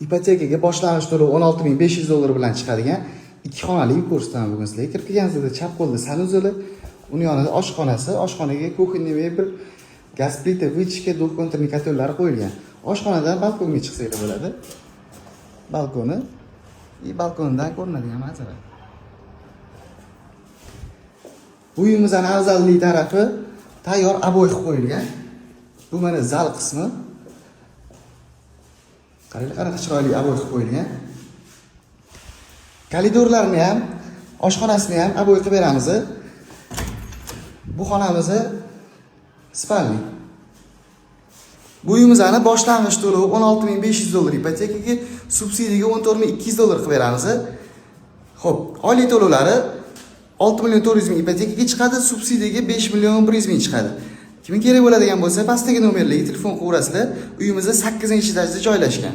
Ipotekaga boshlang'ich to'lov 16 500 dollar bilan chiqadigan ikki xonali uy ko'rsataman bugun sizlarga. Kirib kelganingizda chap qo'lda санузел i, uni yonida oshxonasi, oshxonaga кухонный mebel, gaz plita, вытяжка, двухконтурный котел lari qo'yilgan. Oshxonadan balkonga chiqsanglar bo'ladi. Balkoni и balkonidan ko'rinadigan manzara. Bu uyimizni afzallik tarafi, tayyor обой qilib qo'yilgan. Bu mana zal qismi. Qaranglar, qanaqa chiroyli обой qilib qo'yilgan. Koridorlarni ham, oshxonasini ham обой qilib beramiz. Bu xonamizni спальный. Bu uyimizni boshlang'ich to'lovi 16 500 dollar ipotekaga, subsidiyaga 14 200 dollar qilib beramiz. Xo'p, oylik to'lovlari 6 million 400 ming ipotekaga chiqadi, subsidiyaga 5 million 100 ming chiqadi. Kimga kerak bo'ladigan bo'lsa, pastdagi nomerlarga telefon qilaverasizlar. Uyimiz 8-etajda joylashgan.